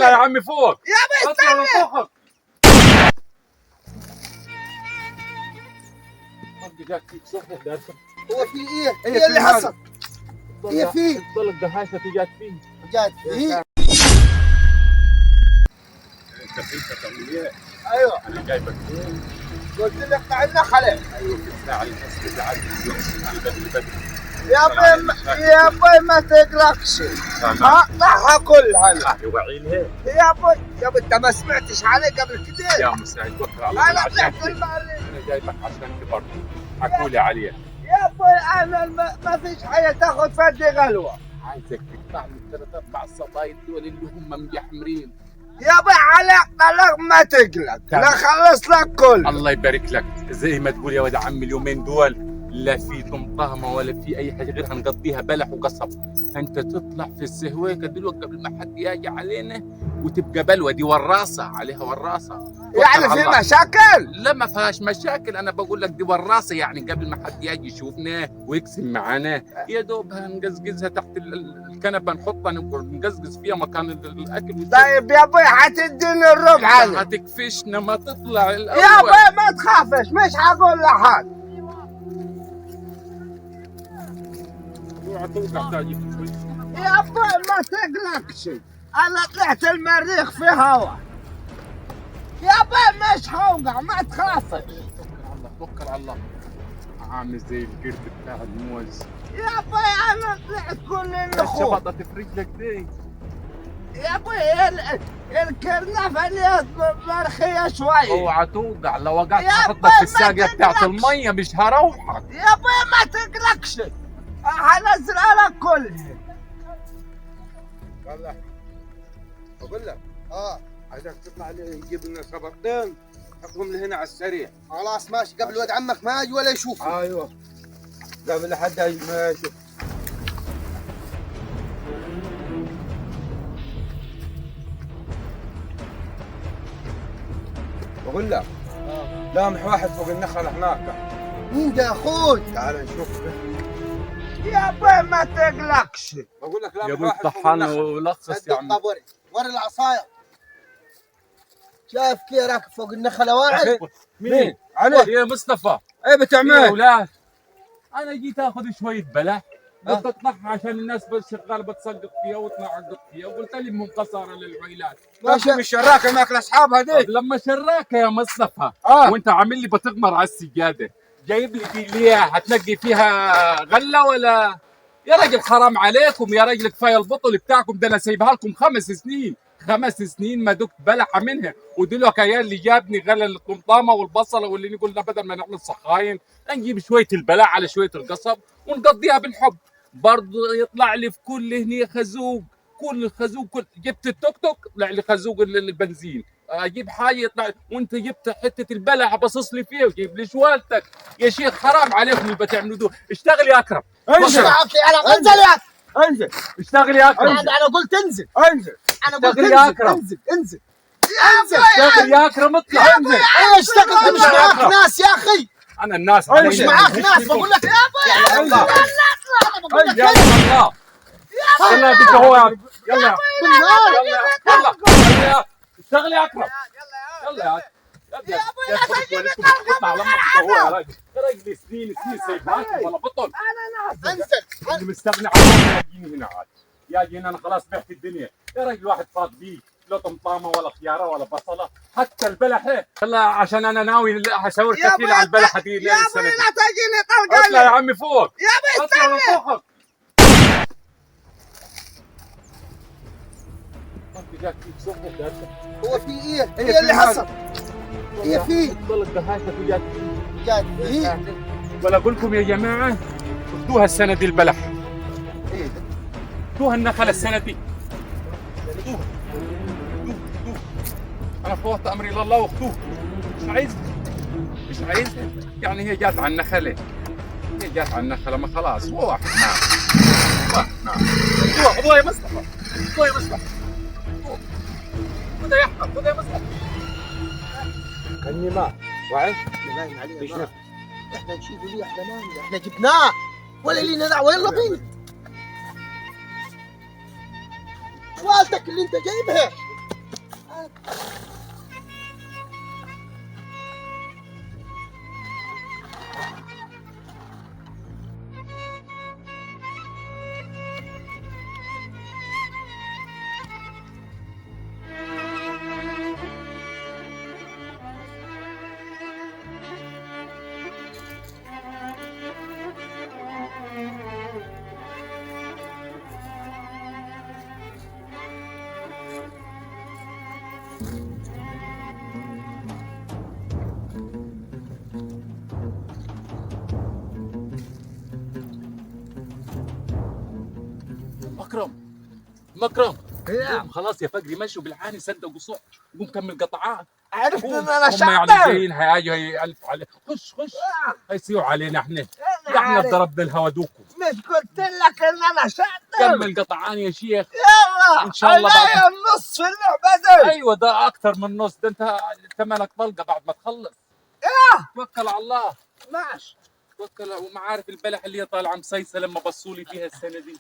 اطلع يا عمي فوق. يا ابوي اطلع استنى. من فوقك. هو في ايه؟ ايه اللي حصل؟ ايه في؟ تضل الدهاشة جات فيه. جات فيه؟ انت كيف تعمل ايه؟ ايوه انا جايبك فين؟ قلت لك اقطع النخلة. ايوه في الساعة النص اللي عندي بدري بدري. يا ابوي يا ابوي ما تقلقش، هقطعها كلها. وعيلها يا ابوي يا ابوي انت ما سمعتش علي قبل كده. يا مساعد توكل على الله. انا طلعت المريض. انا جايبك عشان كبرت حكوا لي عليها. يا ابوي انا ما فيش حاجة تاخذ فدي غلوه. عايزك تقطع لي ثلاث اربع صبايط دول اللي هم مجحمرين. يا ابوي على طلاق ما تقلق، لا خلص لك كله. الله يبارك لك. زي ما تقول يا ولد عمي اليومين دول لا في طمطامه ولا في اي حاجة غيرها، نقضيها بلح وقصب. فانت تطلع في السهويكه دلوقتي قبل ما حد يجي علينا وتبقى بلوه دي وراثه عليها وراثه. يعني في مشاكل؟ لا ما فيهاش مشاكل، انا بقول لك دي وراثه، يعني قبل ما حد يجي يشوفنا ويقسم معانا يا دوب هنقزقزها تحت الكنبة، نحطها نقزقز فيها مكان الاكل. طيب يا ابوي حتديني الربع هذا؟ هتكفشنا ما تطلع الاول. يا ابوي ما تخافش، مش حقول لحد. يا ابوي ما تقلقش، انا طلعت المريخ في هوا. يا ابوي مش هوقع، ما تخافش. توكل على الله، توكل على الله. عامل زي القرد بتاع الموز. يا ابوي انا طلعت كل النخول. شبطت في رجلك دي. يا ابوي الكرنفه اللي مرخيه شوي. اوعى توقع، لو وقعت هحطك في الساقيه بتاعت المية مش هروحك. يا ابوي ما تقلقش، هنزل انا كلها. والله بقول لك عايزك تطلع لي تجيب لنا صبغتين حطهم لي هنا على السريع. خلاص ماشي، قبل ولد عمك ما يجي ولا يشوف. ايوه قبل حد ما يشوف. بقول لك لامح واحد فوق النخلة هناك. مين ده يا اخوي؟ تعال نشوف. يا ابوي ما تقلقش. بقول لك يا ابوي طحن ولخص يا عم. وري العصاية. شايف كيف راكب فوق النخلة واعد؟ مين؟ علي يا مصطفى. ايه بتعمل؟ يا اولاد انا جيت اخذ شوية بلح قلت اطلعها عشان الناس بس شغالة بتسقط فيها وتنعقط فيها، وقلت لي منقصره للعيلات. ماشي مش شراكة ماكل اصحابها دي. لما شراكة يا مصطفى وانت عامل لي بتغمر على السجادة، جايب لي دي ليه؟ هتنقي فيها غله ولا؟ يا راجل حرام عليكم يا راجل، كفاية البطل بتاعكم ده، انا سايبها لكم 5 سنين، 5 سنين ما دقت بلحه منها، ودلوقتي يا اللي جابني غلى الطمطامه والبصله واللي نقول بدل ما نعمل سخاين نجيب شوية البلاع على شوية القصب ونقضيها بالحب. برضه يطلع لي في كل هني خازوق، كل خازوق، كل جبت التوك توك طلع لي خازوق البنزين، اجيب حاجة يطلع، وانت جبت حتة البلع بصص لي فيها وجيب لي شوالتك. يا شيخ حرام عليكم اللي بتعملوا ده. اشتغل يا اكرم. انزل انزل يا اكرم. انزل اشتغل يا اكرم. انا قلت انزل. انزل. انا قلت اشتغل يا اكرم. انزل انزل انزل. اشتغل يا اكرم، اطلع انزل. انا اشتغل، انت مش معاك ناس يا اخي. انا الناس مش معاك ناس، بقول لك يا الله. ابوي يا الله يلا يا بنت هو، يلا يلا يلا اشتغل يا اكرم. يلا يا يا ابوي لا تجيب اطلع لما هو يا راجل، يا راجل سنين سنين سايبهاكم ولا بطل. انا نازل. انزل. اللي مستغني عنك يجيني هنا عاد، يا هنا انا خلاص بعت الدنيا. يا راجل واحد فاض بيه لا طمطامه ولا خياره ولا بصله، حتى البلحه. يلا عشان انا ناوي هشاور كفيل على البلحه دي. يا ابوي لا تجيني طلقه. اطلع يا عمي فوق. يا ابوي استنى. فوقك. هو في ايه؟ ايه اللي حصل؟ ايه في؟ ضلت دهاشتك وجات جات فيه. ولا اقول لكم يا جماعة خذوها السنة دي البلح. ايه ده؟ خذوها النخلة السنة دي. خذوها. انا فوضت امري الى الله وخذوها. مش عايزها. مش عايزها. يعني هي جات على النخلة. هي جات على النخلة، ما خلاص هو واحد معه. واحد معه. خذوها خذوها يا مصطفى. خذوها يا مصطفى. خذها يا احمد، خذها يا مصطفى. كني ما وعي باين عليه. احنا نشيله ليه؟ احنا مالنا، احنا جبناه ولا لينا دعوه. يلا بينا. شوالتك اللي انت جايبها. مكرم مكرم، يا قوم خلاص يا فجري، ماشي وبالعاني صدق وصح، قوم كمل قطعان. عرفت قوم. ان انا هم يعني شاطر. جايين هيجوا هيألفوا علينا. خش خش، هيصيعوا علينا احنا. أنا ده احنا عارف. ضربنا الهوا دوكم. مش قلت لك ان انا شاطر؟ كمل قطعان يا شيخ. يلا إن شاء الله بعد- عليا النص في اللعبة دي. ايوه ده اكثر من نص، ده انت ثمنك طلقه بعد ما تخلص. توكل على الله. ماشي. توكل. وما عارف البلح اللي هي طالعه مسيسه لما بصوا لي فيها السنة دي.